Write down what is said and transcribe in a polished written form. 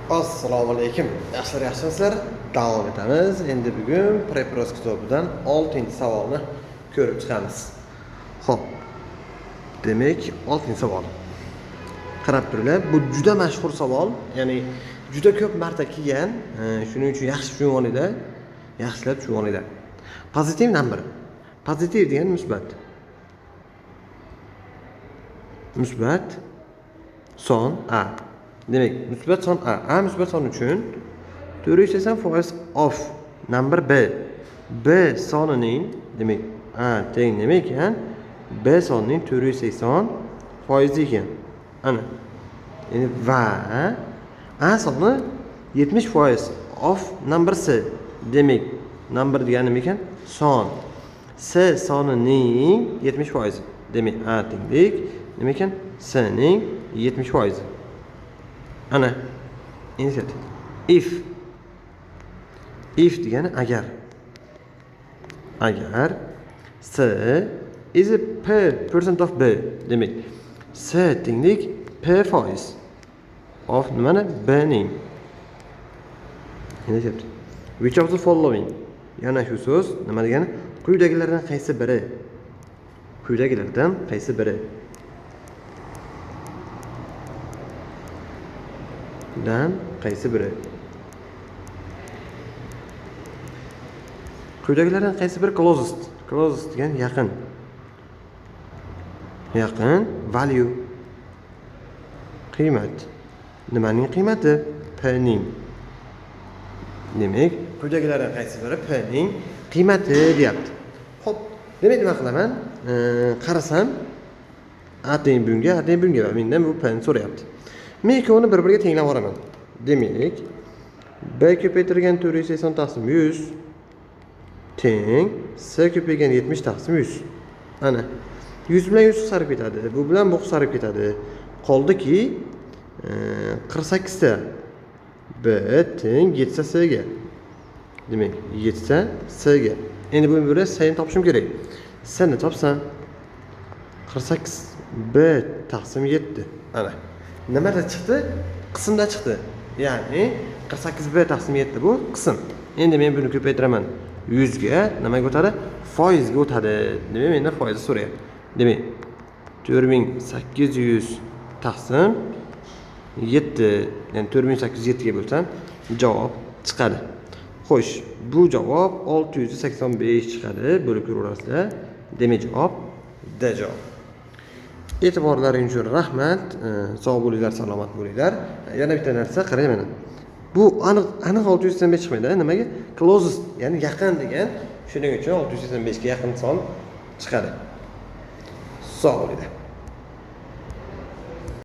Assalomu alaykum. Yaxshilar, yaxshimisizlar? Davom etamiz. Endi bugun Prepros kitobidan 6-savolni ko'rib chiqamiz. Xo'p. Demak, 6-savol. Qarab turinglar, bu juda mashhur savol, ya'ni juda ko'p marta kelgan, shuning uchun yaxshi tushunib olinglar. Yaxshilab tushunib olinglar. Pozitiv number. Pozitiv degani musbat. Musbat son A. Demak, musbat son A. A musbat son uchun 480% of number B. B sonining, demak, A teng nima ekan? B sonining 480% ekan. Ana. Endi va A soni 70% of number C. Demak, number degani nima ekan? Son. C sonining 70%. Demak, A tenglik nima ekan? C ning 70%. Ana. Endi if degani agar. Agar C is a P percent of B. Demak, C tenglik P foiz of nimani? B ning. Endi aytyapti. Which of the following? Yana shu so'z nima degani? Quyidagilardan qaysi biri? Quyidagilardan qaysi biri? Dan qaysi biri? Quyidagilardan qaysi biri closest? Closest degan yaqin. Yaqin value. Qiymat. Nimaning qiymati? P ning. Demak, quyidagilardan qaysi biri P ning qiymati deyapti. Xo'p, demak nima qilaman? Qarasam A teng bunga, A teng bunga va mendan bu P ni so'rayapti. Men ikkovini bir-biriga tenglab yuboraman. Demak, B ko'paytirilgan 480 taqsim 100 teng C ko'paygan 70 taqsim 100. Ana. 100 bilan 100 qisqarib ketadi. Bu bilan bu qisqarib ketadi. Qoldiki 48 ta B teng 7 C ga. Demak, 7 C ga. Endi bu bilan C ni topishim kerak. C ni topsam 48 B taqsim 7. Ana. Nimada chiqdi? Qismda chiqdi. Ya'ni 48 B taqsim 7 bu qism. Endi men buni ko'paytiraman. 100 ga nimaga o'tadi? Foizga o'tadi. Demak, mendan foizni so'rayapti. Demak, 4800 taqsim 7, ya'ni 4807 ga bo'lsam javob chiqadi. Xo'sh, bu javob 685 chiqadi. Bo'lib ko'raverasizlar. Demak, javob D javob. E'tiborlaring uchun rahmat. Sog' bo'linglar, salomat bo'linglar. Yana bitta narsa qarang mana. Bu aniq 685 chiqmaydi. Nimaga? Closest, ya'ni yaqin degan. Shuning uchun 685 ga yaqin son chiqadi. Sog' bo'linglar.